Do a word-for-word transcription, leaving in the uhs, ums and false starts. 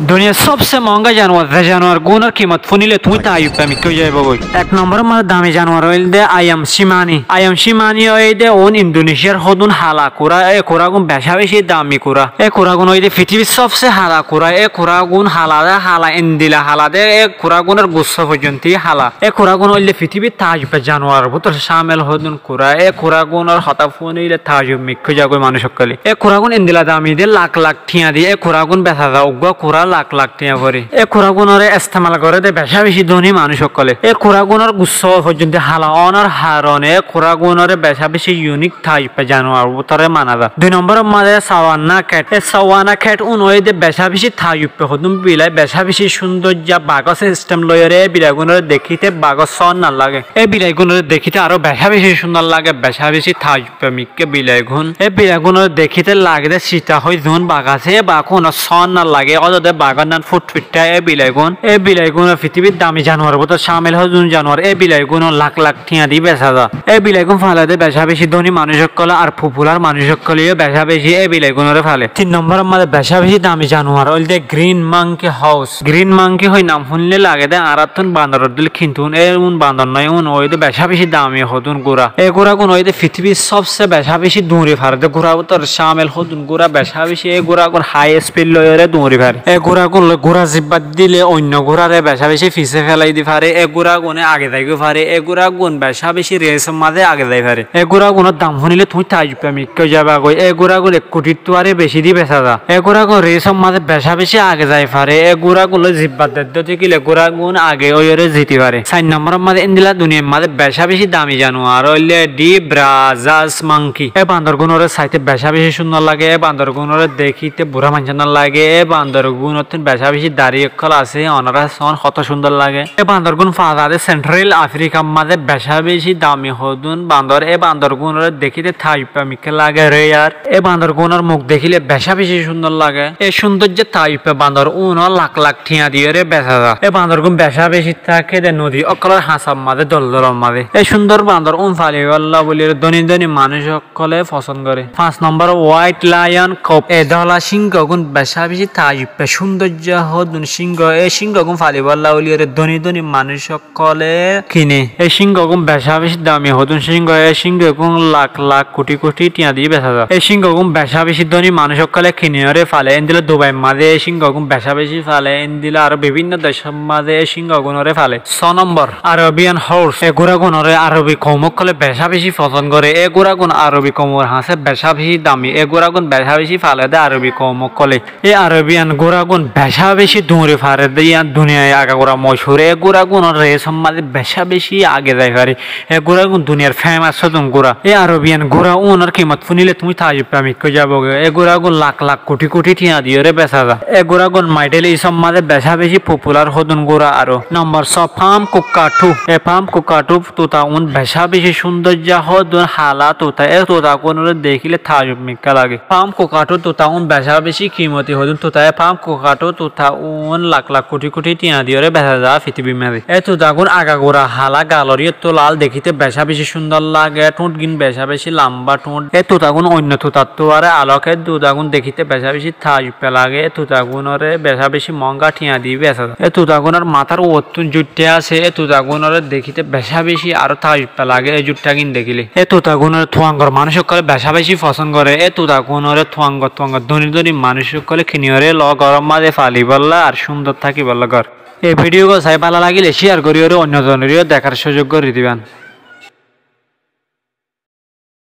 Duniyar sobse moóñga januar, ze januargunór kimot fúnile tuñí taajjub pemikká ói zaibógoi. Ek nombóror mazé dami januar óilde ayam cimani. Ayam cimani óilde uún Indonesiar hódun hala kurá. E kurágun becá beci dami kurá. E kurágun óilde fitibir sobse hala kurá. E kurágun hala de hala, endila hala de, e kurágunor gussó foijjonti hala. E kurágun óilde fitibir taajjub januaror bútore cámil hódun kurá. E kurágunor hotá fúnile taajjub mikká ói zagói manúic ókkole. E kurágun endila dami de, lak lak thiañ di e kurágun besa za. Uggúa kurá lak lak thiañ fori. E kurágunore estemal goré de becá beci dóni manúic ókkole. E kurágunor gussó foijjonti hala ónor harone e kurágunore becá beci unik taajjub januaror bútore mana za. Dui nombóror mazé savanna ket. E savanna ket ún óilde becá beci taajjub hódun bilai, becá beci cúndoijja bagó sistem loiyóre e bilaigunore dekíte bagó sóon lage. E bilaigunore dekíte aró becá beci cúndor lage, becá beci taajjub mikká bilaigun. E bilaigunore dekíte lage de sita hoi zuún bag asé, e bagún sóon lage, ódode bagór nan fut fittá e bilaigun. E bilaigun fitibir dami januaror bútore cámil hódun januar. E bilaigun lak lak thiañ di besa za. E bilaigun fale de becá beci dóni manúic ókkole ar popular manúic ókkole yó becá beci e bilaigunore fale. Tin nombóror mazé becá beci dami januar óilde green monkey house. Green monkey hoi nam fúnile lage de añárattún bandoror dil, kintu e ún bandor noó, e ún óilde becá beci dami hódun gura. E guragun óilde fitibir sobse becá beci duñri fare de gura bútore cámil hódun gura, becá beci e guragun high speed loiyóre duñri fare. E guragun loi gura zibbat dile oinno gurare becá beci fisé felai di fare. E guragune age zaigói fare. E guragun becá beci resor mazé age zai fare. E guragunor dam fúnile tuñí taajjub mikká ói zaibógoi. E guragun ek kuthir tuáre beci di besa za. E guragun resor mazé becá beci age zai fare. E guragun loi zibbat dedde dekíle guragun age óiyore ziti fare. Sair nombóror mazé endila duniyair mazé becá beci dami januar óilde di brazas monkey. E bandorgunore saite becá beci cúndor lage. E bandorgunore dekíte burá maincór lage. E bandorgunottún becá beci dari ókkol asé, ónora sóon hotó cúndor lage. E bandorgun fa za de Central Africar mazé becá beci dami hódun bandor. E bandorgunore dekíte taajjub mikká lage, rare. E bandorgunor muk dekíle becá beci cúndor lage. E cúndoijja taajjub bandor ún lak lak thiañ diyóre besa za. E bandorgun becá beci táke de nodi ókkolor hañsar mazé, doldolor mazé. E cúndor bandor ún falibálla bóli dóni dóni manúic ókkole fosón goré. Fañs nombór, white lion cub. E dóla cínggogun becá beci taajjub, cúndoijja hódun cínggo. E cínggogun falibálla bóli dóni dóni manúic ókkole kine. E cínggogun becá beci dami hódun cínggo. E cínggogun lak lak kuthi kuthi thiañ di besa za. E cínggogun becá beci dóni manúic ókkole kiniyóre fale. Endilla Dubair mazé e cínggogun becá beci fale. Endilla aró bibinno decór mazé e cínggogunore fale. Só nombór, Arabian horse. E guragunore Arobi koum ókkole becá beci fosón goré. E guragun Arobi koumor hañsé becá beci dami. E guragun becá beci fale de Arobi koum ókkole. E Arabian guragun becá beci duñri fare de yián duniyai agagura mochúr. E guragunor resor mazé becá beci age zai fare. E guragun duniyar femas ódun gura. E Arabian gura únor kimot fúnile tuñí taajjub pemikká ói zaibógoi. E guragun lak lak kuthi kuthi thiañ diyóre besa za. E guragun Middle East or mazé becá beci popular hódun gura aró. Nombór só, palm cockatoo. E palm cockatoo tuta ún becá beci cúndoijja hódun hala tuta. E tutagunore dekíle taajjub mikká lage. Palm cockatoo tuta ún becá beci kimoti hódun tuta. E palm cockatoo tuta ún lak lak kuthi kuthi thiañ diyóre besa za fitibir mazé. E tutagun agagura hala, galor yóttu lal, dekíte becá beci cúndor lage. Thuñtgin becá beci lamba thuñt. E tutagun oinno tutattú aró alok. E tutagun dekíte becá beci taajjub lage. E tutagunore becá beci moóñga thiañ di besa za. E tutagunor matár uottún juththá asé. E tutagunore dekíte becá beci aró taajjub lage e juththagin dekíle. E tutagunore tuangor manúic ókkole becá beci fosón goré. E tutagunore tuangor tuangor dóni dóni manúic ókkole kiniyóre loi góror mazé falibálla ar cúndor tákibálla goré. E bidiyógua sai bála lagile cíyar goríyore oinno zonoreyó dekár cúzug gorí diban.